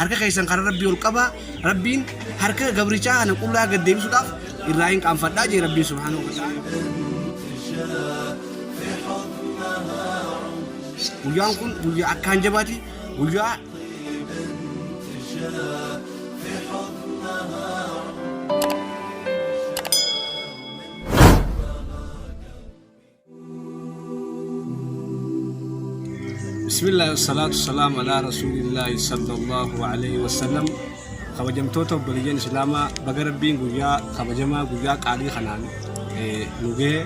Harka keessan karaa Rabbii ol qabaa. Rabbiin harka gabrichaa kana qullaa gad deebisuudhaaf irraa hin qaanfadhaa jee Rabbiin subhaanahu wa ta'ala. Guyyaan kun guyyaa akkaan jabaati. Guyyaa Bismillah wasalaatu salaam alaa rasuulillaahi sallallahu alayhi wasallam. Kabajamtoota obboleeyyan islaamaa, baga Rabbiin guyyaa kabajamaa, guyyaa qaalii kanaan nu gahe.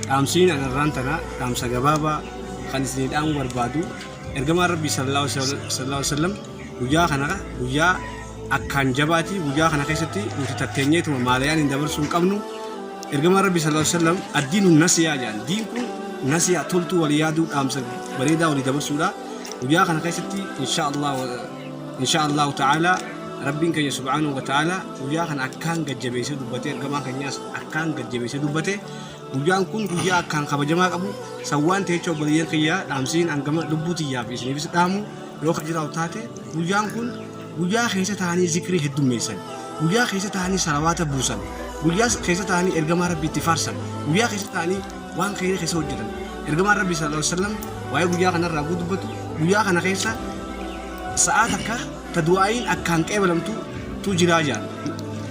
Dhaamsiin anarraan tana dhaamsa gabaabaa kan isinii dhaamuu barbaadu, ergamaan Rabbii sallallahu alaihi wasallam guyyaa kana guyyaa akkaan jabaati. Guyyaa kana keessatti nuti tatteenyeetuma maalayaan hin dabarsuu hin qabnu. Ergamaan Rabbii sallallahu alaihi wasallam addiinu nasiyaa jedhan. Diin kun nasiyaa, toltuu walii yaaduu, dhaamsa bareedaa walii dabarsuudha. Guyyaa kana keessatti insha Allah, insha Allahu ta'ala, Rabbiin keenya subhaanahu wa ta'ala guyyaa kana akkaan gad jabeessee dubbate, ergamaan keenyaas akkaan gad jabeessee dubbate. Guyyaan kun guyyaa akkaan kabajamaa qabu san waan ta'eef, obboleeyyan kiyya, dhaamsiin hangama lubbuu tiyyaa fi isiniifis dhaamu yoo ka jiraatu taate, guyyaan kun guyyaa keessa ta'anii zikrii heddummeessan, guyyaa keessa ta'anii salawaata buusan, guyyaa keessa ta'anii ergamaa Rabbii itti faarsan, guyyaa keessa ta'anii waan kheyrii keessa hojjetan. Ergamaan Rabbii sallallahu alaihi wasallam waa'ee guyyaa kanarraa guu dubbatu, guyyaa kana keessa sa'aa takka ta du'aa'iin akkaan qeebalamtu tu jiraa jedhan.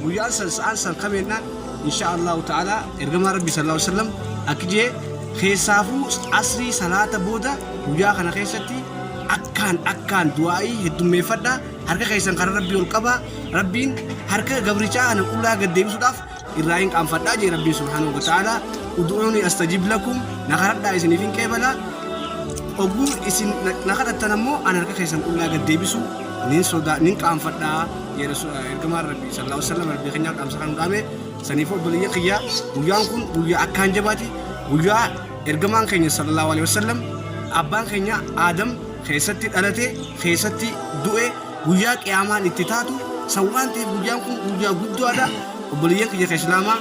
Guyyaan san, sa'aan san kameennaan, insha Allahu ta'ala, ergamaan Rabbii sallallahu alaihi wasallam akki jee: keessaafuu asrii salaata booda guyyaa kana keessatti akkaan akkaan du'aa'ii heddummeeffadha. Harka keessan karaa Rabbii ol qabaa. Rabbiin harka gabrichaa kana qullaa gad deebisuudhaaf irraa hin qaanfadhaa jee Rabbiin subhaanahu wa ta'ala. Ud'uuni astajib lakum, na kadhadhaa, isiniif hin qeebala. Oguu isin na kadhattan ammoo an harka keessan qullaa gad deebisu nin sodaa, nin qaanfadhaa jee ergamaan Rabbii sallallahu alaihi wasallam. Rabbii keenyaaf dhaamsa kan dhaame saniif, obboleeyyan kiyya, guyyaan kun guyyaa akkaan jabaati, guyyaa ergamaan keenya sallallahu alaihi wasallam, abbaan keenya Aadam keessatti dhalate, keessatti du'e, guyyaa qiyaamaan itti taatu san waan ta'eef, guyyaan kun guyyaa guddaadha. Obboleeyyan kiyya ka islaamaa,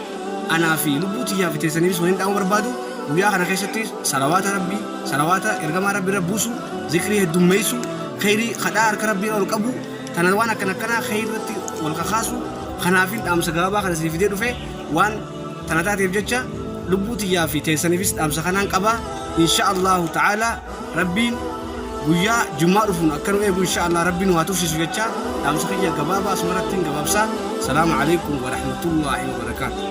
anaa fi lubbuu tiyyaa fi teessaniifis waliin dhaamuu barbaadu, guyyaa kana keessatti salawaata Rabbii, salawaata ergamaa Rabbii irra buusu, zikrii heddummeessu, kheyrii kadhaa harka Rabbii ol qabu tana, waan akkana akkanaa kheyrii irratti wal kakaasu. Kanaafin dhaamsa gabaabaa kana isinii fidee dhufe. Waan tana taateef jecha lubbuu tiyyaa fi teessaniifis dhaamsa kanaan qaba. Insha Allahu ta'ala, Rabbiin guyyaa jummaa dhufuun akka nu eegu, insha Allah, Rabbiin nu haa tursiisu jecha dhaamsa kiyya gabaabaa asumarrattiin gabaabsaa. Salaamu alaikum wa rahmatullahi wa barakaatu.